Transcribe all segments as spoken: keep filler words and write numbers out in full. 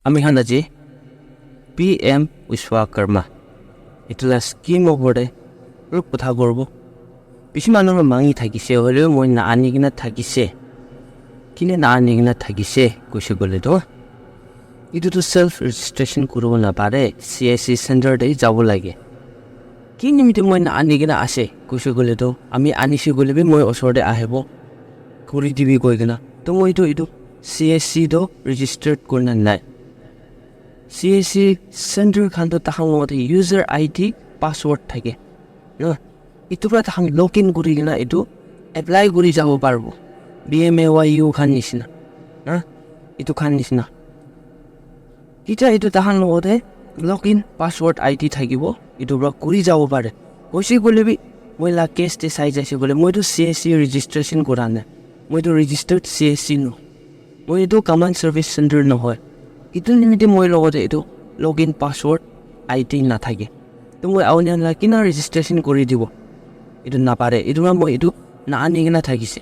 Ami khan aji P M Vishwakarma etu la scheme opor te olop kotha koribo. Bishi manu para mangi thakise, hoilebi moi na ani kena thakise. Kile na ani kena thakise koise koile toh, etu toh self registration kuribo napare, C S C center te jabo lage. Ki nimite moi na ani kena ase koise koile toh, ami anise koilebi moi osor te ahibo, kuri dibi koi kena. Toh moi toh etu C S C toh registered kurina nai. C S C center khan toh takhan logote user I D, password thake. Na, etu para takhan login kuri kena etu apply kuri jabo paribo. B M A Y U khan nishina. Na, etu khan nishina. Kitia etu takhan logote login, password, I D thakibo, etu para kuri jabo pare. Hoise koilebi moi la case te sai jaise koile, moi toh C S C registration kura nai. Moi toh registered C S C no. Moi etu common service center nohoi. Etu nimite moi logote etu login, password, I D nathake. Toh moi aunian la kina registration kuri dibo? Etu napare. Etu para moi etu na ani kena thakise.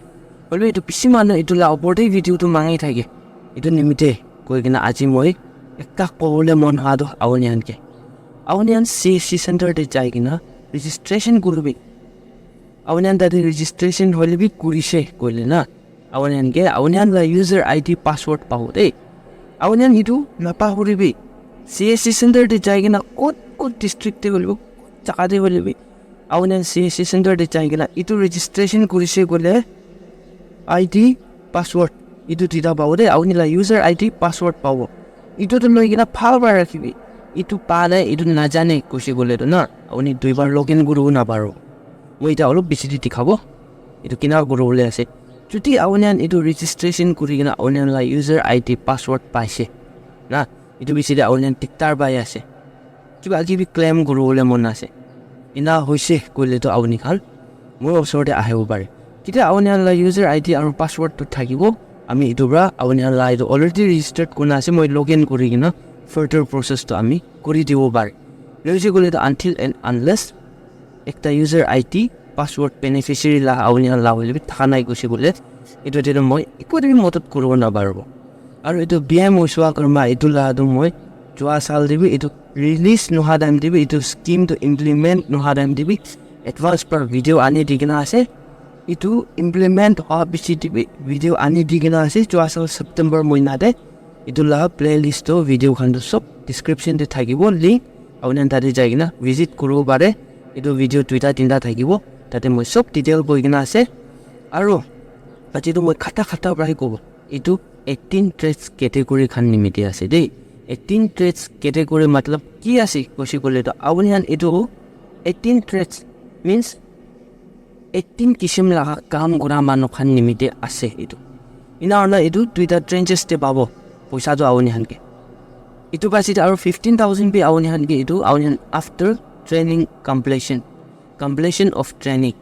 Hoilebi etu bishi manu etu la opor te video tu mangi thake. Etu nimite koi kena aji moi ekta kobole mon ha toh aunian ke. Aunian C S C center te jai kena registration kuribi. Aunian tate registration hoilebi kurise koile na, aunian ke aunian la user I D, password pabo de. Aunian etu napahuribi. C S C center te jai kena kot kot district te hoilebi, kot jaga te hoilebi, aunian C S C center te jai kena etu registration kurise koile I D, password etu duita pabo de. Auni la user I D, password pabo. Etu tu loi kena bhal para rakhibi. Etu pa nai, etu najane koise koile toh na, auni duibar login kuribo naparo. Moi eta olop bishi te dikhabo. Etu kina kuribole ase. Jodi aunian etu registration kuri kena aunian la user I D, password paise na, etu bishi te aunian diktar pai ase. Kiba kibi claim kuribole mon ase. Ena hoise koile toh auni khan moi osor te ahibo pare. Kitia aunian la user I D aru password toh thakibo. Ami etu para aunian la etu already registered kurina ase, moi login kuri kena further process toh ami kuri dibo pare. Nohoise koile toh until and unless ekta user I D, password beneficiary la aunian la hoilebi thaka nai koise koile, etu te toh moi eku te bi modot kuribo naparibo. Aru etu P M Vishwakarma etu la toh moi jua saal te bi etu release noha time te bi, etu scheme toh implement noha time te bi advance para video ani di kena ase. Etu implement hoa piche te bi video ani di kena ase. Jua saal September mohina te etu la playlist toh video khan toh sob description te thakibo link. Aunian tate jai kena visit kuribo pare. Etu video duita tinta thakibo. Tate moi sob detail koi kena ase. Aru aji toh moi khata khata para he kobo. Etu eighteen trades category khan nimite ase de. Eighteen trades category matlab ki ase koise koile toh aunian etu eighteen trades means eighteen kisim laga kam kura manu khan nimite ase etu. Ena hoina etu duita trenches te pabo poisa toh aunian ke. Etu piche te aru fifteen thousand bi aunian ke etu aunian after training completion, completion of training.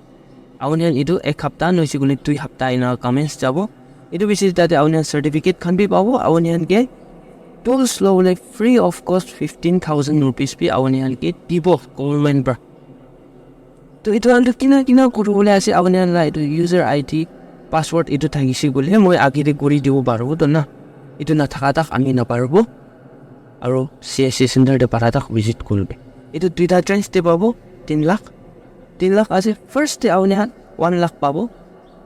Aunian etu ek hapta nohoise koile dui hapta ena commence jabo. Etu piche tate aunian certificate khan bi pabo, aunian ke tools lobole free of cost fifteen thousand rupees bi aunian ke dibo government para. To etu khan tu kina kina kuribole ase, aunian la etu user I D, password etu thakise koile moi age te kuri dibo paribo toh na. Etu nathaka tak ami naparibo. Aru C S C center te para tak visit kuribi. Etu duita trench te pabo tin lakh. Tin lakh ase, first te aunian one lakh pabo.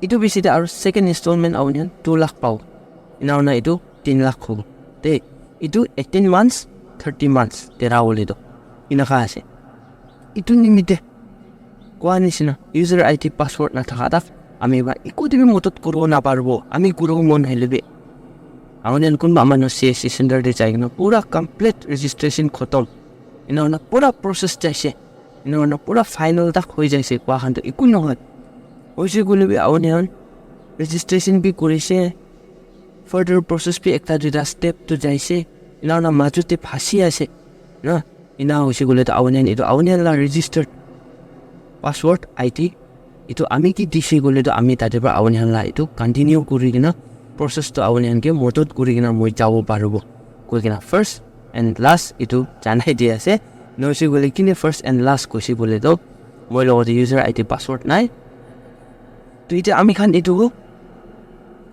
Etu piche te aru second installment aunian two lakh pabo. Ena hoina etu tin lakh hobo. Te etu eighteen months, thirty months tera hoile toh eneka ase. Etu nimite koa nishina user I D, password nathaka tak ami para eku te bi modot kuribo naparibo. Ami kuribo mon hoile bi aunian kunba manu C S C center te jai kena pura complete registration khotom. Ena hoina pura process jaise. Ena hoina pura final tak hoi jaise. Koa khan toh eku nohoi. Hoise koile bi aunian registration bi kurise. Further process bi ekta duita step toh jaise. Ena hoina majo te phasi ase. Na, ena hoise koile toh aunian etu aunian la registered password I D etu ami ki dise koile toh ami tate para aunian la etu continue kuri kena process toh aunian ke modot kuri kena moi jabo paribo koi kena first and last etu janai di ase. Nohoise koile kine first and last koise koile toh moi logote user I D, password nai. To etia ami khan etu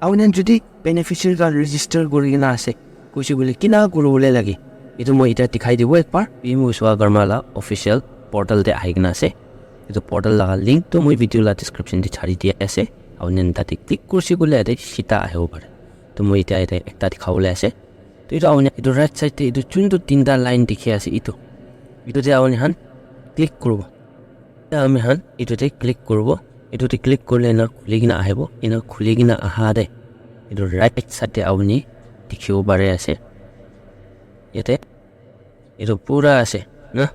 aunian jodi beneficiary khan register kuri kena ase, Kushi koile kina kuribole lage, etu moi eta dikhai dibo ekbar. P M Vishwakarma la official portal te ahi kena ase. Etu portal laga link tu moi video la description te chari dia ase. Aru nen tate click kurshi koile yate sita ahibo pare. To moi eta yate ekta dikhabole ase. To etu aru etu right side te etu chuntu tinta line dikhi ase etu. Etu te aru han click kuribo. Ami khan etu te click kuribo. Etu te click kurile na khuli kena ahibo. Ena khuli kena aha te etu right side te apuni dikhibo pare ase. Yate etu pura ase na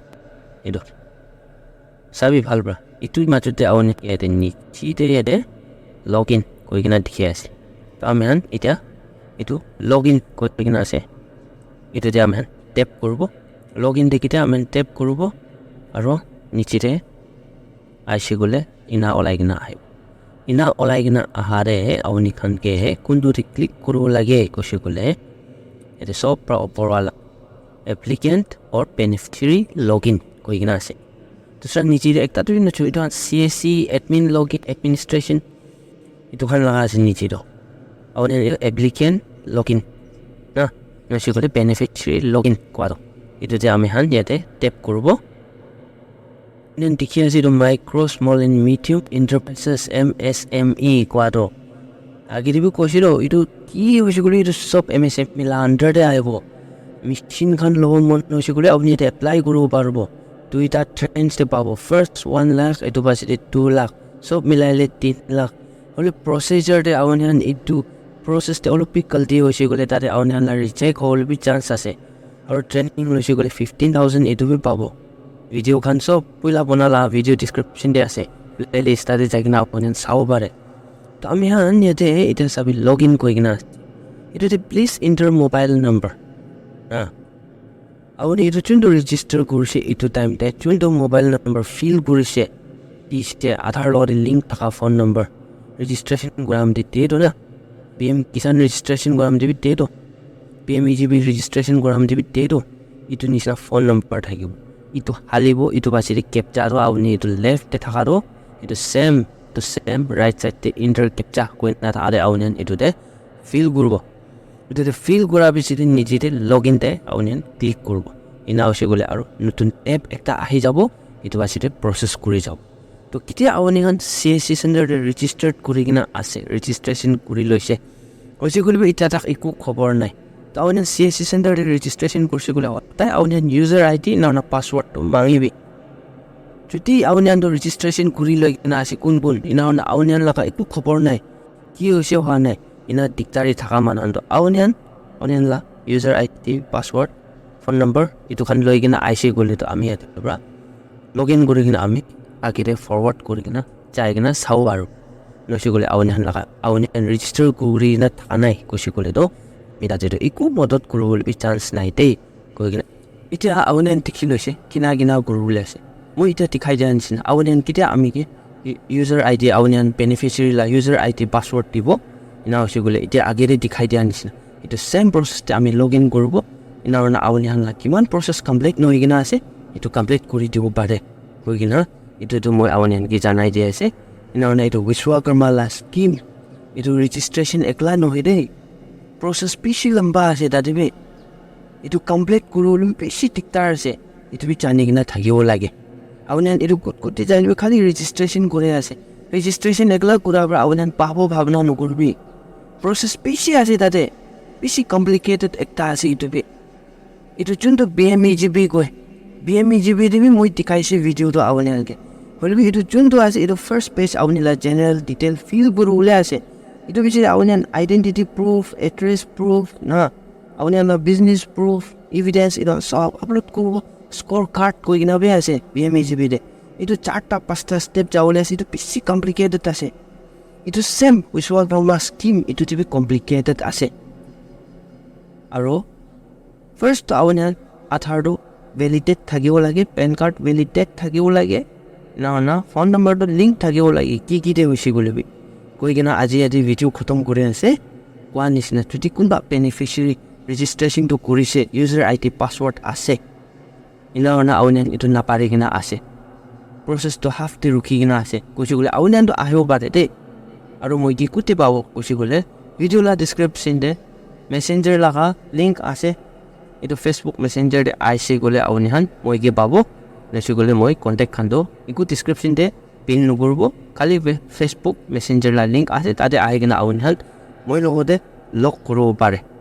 etu sabi bhal para. Etu majot te apuni yate niche te yate login koi kena dikhi ase. To ami khan eta etu login koi kena ase. Etu te ami khan tap kuribo. Login te ketia ami khan tap kuribo aru niche te aise koile ena olai kena ahibo. Ena olai kena aha te apuni khan ke kuntu te click kuribo lage kushi koile yate sob para upor wala applicant or beneficiary login koi kena ase. Dusra niche te ekta tu nachu etu C S C admin login administration etu khan laga ase niche to. Aru applicant login na nachu koile beneficiary login kua to. Etu te ami khan yate tap kuribo. Then dikhi ase etu micro, small and medium enterprises, M S M E kua to. Age te bi koise to etu ki hoise koile etu sob M S M E la under te ahibo. Machine khan lobo mon hoise koile apuni yate apply kuribo paribo. Duita tranche te pabo. First one lakh, etu pasat te two lakh. Sob milai le tin lakh. Hoile procedure te apuni khan etu process te olop bi galti hoise koile tate apuni khan la reject hobole bi chance ase. Aru training loise koile fifteen thousand etu bi pabo. Video khan sob puila bona la video description te ase. Playlist tate jai kena apuni khan sabo pare. To ami khan yate eta sabi login koi kena ase. Etu te please enter mobile number. Ah. Apuni etu chuntu register kurise etu time te chuntu mobile number fill kurise. Ise Aadhaar logote link thaka phone number registration kuram te de to na. P M Kisan registration kuram te bi de to. P M E G P registration kuram te bi de to. Etu nisna phone number thakibo. Etu halibo etu pasat te captcha to apuni etu left te thaka to etu same to same right side te enter captcha koi na thaka te apuni khan etu te fill kuribo. Etu te fill kura piche te niche te login te apuni khan click kuribo. Ena hoise koile aru notun app ekta ahi jabo, etu pasat te process kuri jabo. To ketia apuni khan C S C center te registered kuri kena ase, registration kuri loise. Hoise koile bi eta tak eku khobor nai. To apuni khan C S C center te registration kurise koile tai apuni khan user I D na na password to mangibi. Jodi apuni khan to registration kuri loi kena ase kun kun, ena hoina apuni khan laga eku khobor nai. Ki hoise hoa nai. Ena dikdari thaka manu khan to apuni khan, apuni khan la user I D, password, phone number etu khan loi kena aise koile to ami yate pra login kuri kena ami age te forward kuri kena jai kena sabo paro. Noise koile apuni khan laga apuni khan register kuri na thaka nai koise koile to ami tate to eku modot kuribole bi chance nai de koi kena. Etia apuni khan dikhi loise kina kina kuribole ase. Moi etia dikhai dia nisna apuni khan ketia ami ke user I D apuni khan beneficiary la user I D password dibo. Ena hoise koile etia age te dikhai dia nisna etu same process te ami login kuribo. Ena hoina apuni khan la kiman process complete nohoi kena ase etu complete kuri dibo pare koi kena etu tu moi apuni khan ke janai di ase. Ena hoina etu Vishwakarma la scheme etu registration ekla nohoi de process bishi lamba ase tate bi. Etu complete kuribole bishi dikdar ase. Etu bi jani kena thakibo lage. Apuni khan etu kot kot te jai le bi khali registration kuri ase. Registration ekla kura para apuni khan pabo bhabna nokuribi. Process bishi ase tate. Bishi complicated ekta ase etu bi. Etu chuntu B M E G P koi. B M E G P te bi moi dikhai ase video to apuni khan ke. Hoile bi etu chuntu ase etu first page apuni la general detail fill kuribole ase. Etu bishi apuni khan identity proof, address proof na apuni khan la business proof, evidence etu sob upload kuribo. Score card koi kena bi ase B M E G P te. Etu charta pasta step jabole ase etu bishi complicated ase. Etu same Vishwakarma scheme etu te bi complicated ase. Aro first to apuni khan Aadhaar to validate thakibo lage, PAN card validate thakibo lage, ena hoina phone number to link thakibo lage, ki ki te hoise koile bi. Koi kena aji yate video khotom kuri ase. Koa nisna jodi kunba beneficiary registration to kurise, user I D password ase. Ena hoina apuni khan etu napari kena ase. Process to half te rukhi kena ase. Koise koile apuni khan to ahibo pare de. Aro moi ke kote pabo koise koile video la description te Messenger laga link ase. Etu Facebook Messenger te aise koile apuni khan moi ke pabo. Naise koile moi contact khan toh eku description te pin nokuribo. Khali fe-, Facebook Messenger la link ase, tate ahi kena apuni khan moi logote log kuribo pare.